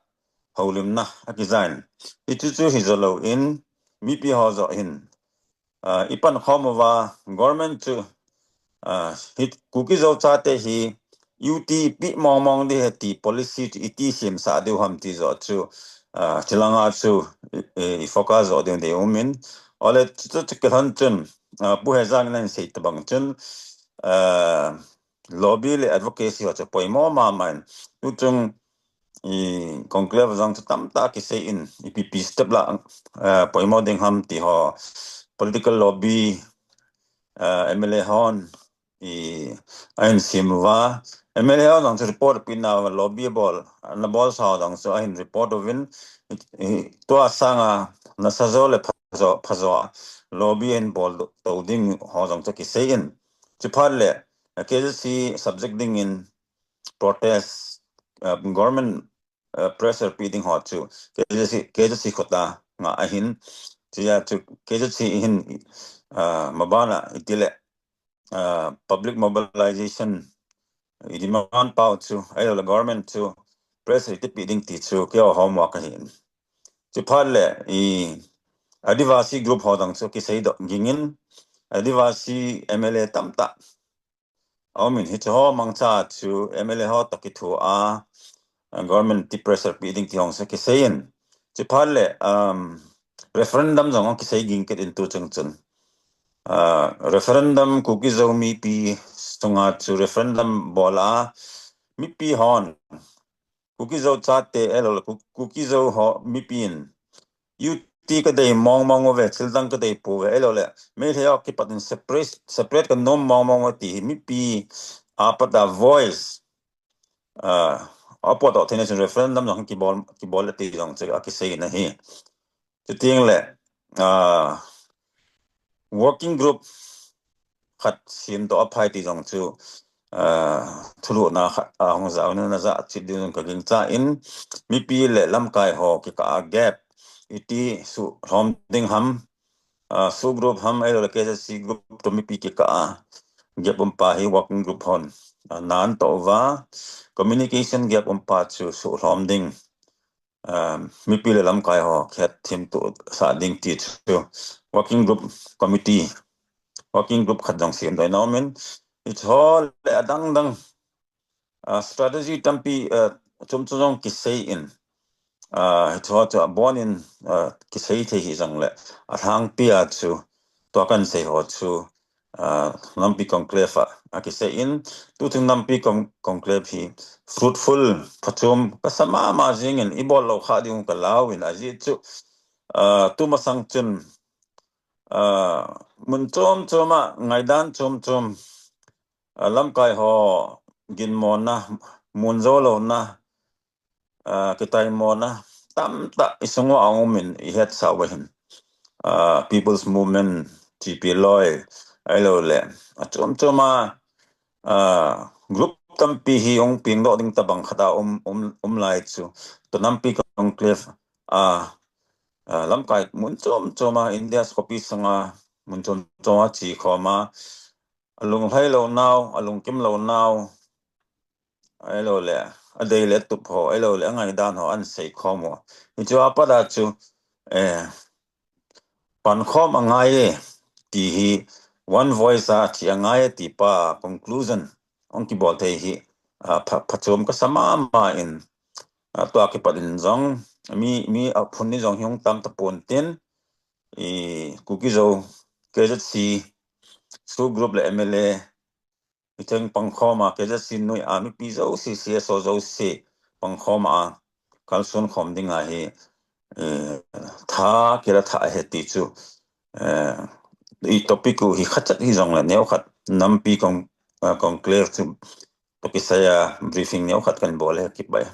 houlimna akijan. Hichu chu hi jo lou in, mipi ho joh hin, ah, i pankhom uva, government chu, ah, hi Kuki Zo chate hi U T peh mong mong ding ahi ti policy chu iti semsah diu ham ti joh chu, ah, chulanga chu, eh, i focus joh ding ding um in. Ole chu, chu, chu kilhon chun, ah, Pu Hejang in ahin sei tabang chun, ah, lobby le advocacy ho chu poimo mama in. Tuchung i conclave jong chu tamtah kisei in, ipi pi step la, eh, poimo ding ham ti ho, political lobby, eh, M L A hon, i, ahin sem uva, M L A hon jong chu report peh nauva lobby bol, ana bolsa ho jong chu ahin report uvin, i, i, tua sanga nasa jo le phajo, phajo lobby ahin bol tou ding ho jong chu kisei in. Chuphat le, eh, K Z C subject ding in, protest, uh, government uh, pressure pi ding ho chu K Z C, K Z C khut a nga ahin, chia chu K Z C hin, uh, mabana itile, uh, public mobilization i demand pau chu, ailo le government chu pressure iti pi ding ti chu keiho homework ahin. Chuphat le i Adivasi group ho dang chu kisei doh gingin, Adivasi M L A tamtah aumin, hichu ho mangcha chu M L A ho toh kithu a, uh, government ti pressure pi ding ti hong se kisei in. Chuphat le, um, referendum jong hong kisei ging kit in tu chung chun. Uh, referendum Kuki Zo mipi sunga chu referendum bol a mipi hon Kuki Zo chate, ailo le Ku-, Kuki Zo ho mipi in U T ka dei mong mong uve, thil dang ka dei pouve, ailo le Meitei ho kipat in separate, separate ka nom mong mong uve ti hi mipi a pat a voice, uh, a pot doh theina chun referendum jong kibol, kibol le ti jong chu a kisei na hi. Chuteng le, uh, working group khat sem doh aphai ti jong chu, uh, thulhuhna khat a hung ja u na ja chit ding jong ka gingcha in, mipi le lamkai ho kikah a gap iti suhlhom ding ham, uh, SoO group ham, ailo le K Z C group toh mipi kikah a gap um pa hi working group hon, uh, nan toh uva, communication gap um pa chu suhlhom ding, um, mipi le lamkai ho khet thim tu sa ding ti chu working group committee, working group khat jong sem doh in aumin, hichu ho le adang dang, uh, strategy tampi, uh, chom chom jong kisei in, uh, hichu ho chu abon in, uh, kisei thei hi jong le alhangpi a chu tua kan sei ho chu, uh, Nampi Conclave a, a kisei in, tu chung Nampi Con-, Conclave hi fruitful, phachom ka sa mama jing in, i bol lou kha ding ka lau in, ajeh chu, uh, tu masang chun, uh, mun chom chom a, ngaidan chom chom, uh, lamkai ho ginmona, mun jo louna, uh, kitaimona tamtah i sung uva aumin i hetsah uva hin, uh, People's Movement, T P loi, ailo le, achom chom a, uh, group tampi hi hung peng doh ding tabang khat a um, um, um lai chu, tu Nampi Conclave a, uh, lamkai mun chom chom a, India khopi sunga mun chom chom a che khom a, alunglhai lou nau, alungkim lou nau, ailo le, adei le tup ho, ailo le, angaidan ho, an sei khom u. Hichu a pat a chu, eh, pankhom angai e, ti hi, one voice a thi angai e, ti pa conclusion hung kibol thei hi, uh, pha-, phachom ka sa mama in, uh, tua kipat in jong, mi, mi aphun ni jong hi hung tam tapon tin, i Kuki Zo, K Z C, SoO group le M L A, i cheng pangkhom a, K Z C noi a mipi jouse, C S O jouse pangkhom a, kalson khom ding ahi, eh, tha kila tha ahi ti chu, eh, i topic u hi khat chat hi jong le neo khat Nampi Con-, eh, Conclave chu topic saya briefing neo khat kan bol e, kibai.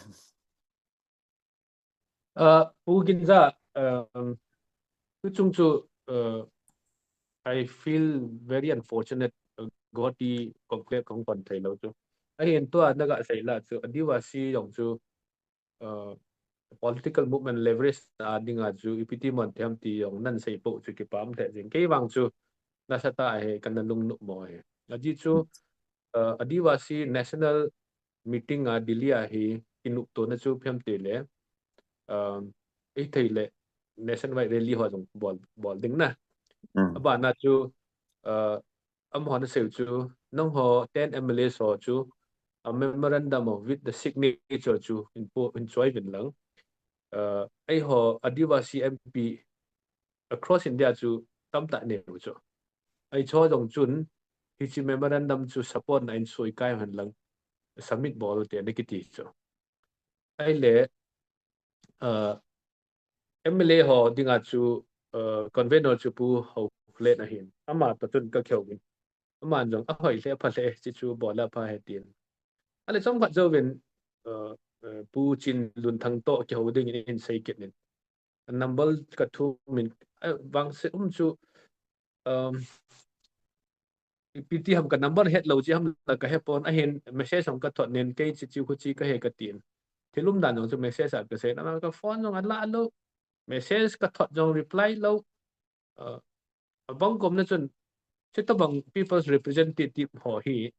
Uh, Pu Ginza, um, tu chung chu, uh, I feel very unfortunate, uh, Guwahati Conclave kahung pan thei lou chu. Ahin tua na ga sei la chu, Adivasi jong chu, uh, political movement leverage na ding a chu, ipi ti mon them ti jong nan sei po chu kipah um thei jing. Kei vang chu, nasatah a hi kana lungnom mo hi. Ajeh chu, uh, Adivasi National Meeting a Delhi a hi kinoptona chu phem ti le, um, i thei le nationwide rally ho jong bol, bol ding na. Mm. Abana chu, uh, amaho na sei u chu, nangho ten M L As ho chu, a memorandum of with the signature chu in po, in choi vin lang. Uh, eiho Adivasi M P across India chu tamtah nei u chu. Eiho jong chun, hiche memorandum chu support na in soi kai hen lang, submit bol u te na kiti chu. Ahile, uh, M L A ho ding a chu, uh, convener chu Pu Haokholen ahin. Ama toh chun ka kihou in. Aman jong ahoi lheh, apha lheh, hiche chu bol a pha ahi tin. Ahile chomkhat jouvin, uh, uh, Pu Chinlunthang toh kihou ding in, in sei kit in. Number ka thum in, eh, vangse um chu, um, ipi ti ham ka number het lou chi ham la ka he pon, ahin message hung ka thot nin kei chi chi khu chi ka he ka tin. thil umdan jong chu message a kasei na, ka phone jong ala lou, message ka thot jong reply lou. Uh, abang kom na chun, chutabang people's representative ho hi,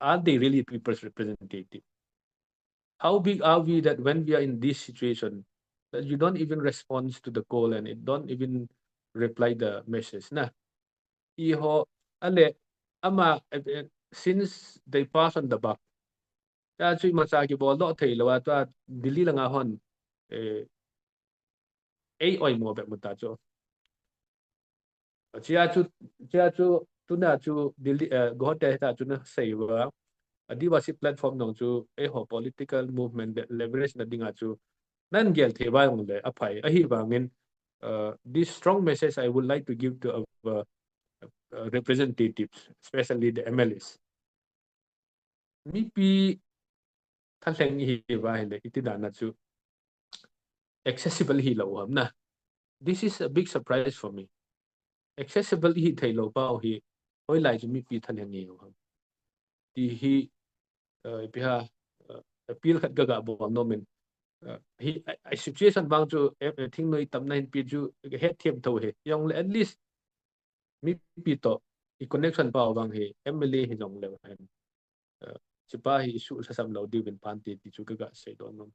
are they really people's representative? How big are we that when we are in this situation, that you don't even respond to the call and it don't even reply the message na? Iho, ale, ama, eh, eh, since they pass on the buck, ta chu imacha kibol doh thei lou a, tua Delhi langa hon, eh, ei oimo bep mu ta chu. Chia chu, chia chu, tuna chu Delhi, eh, Guwahati ta chu na sei uva, Adivasi platform jong chu eiho political movement le leverage na dinga chu nan gel thei uva jong le aphai. Ahivangin, uh, this strong message I would like to give to our, uh, representatives, especially the M L As. Mipi thalheng ihi uva ahile, iti dan a chu accessible ihi lou u ham na. This is a big surprise for me. Accessible ihi thei lou pau hi, hoilai chu mipi thalheng ihi u ham ti hi, uh, ipi ham, uh, appeal khat ka ga bol nom in. Uh, hi, a, a situation vang chu, eh, eh, thingnoi tamna hin pi chu, het them tho hi. Jong le at least, mipi toh i connection pau vang hi, M L A hi jong le hen. Uh, chupa hi issue lhasam lou diu vin pan ti, ti chu ka ga sei doh nom.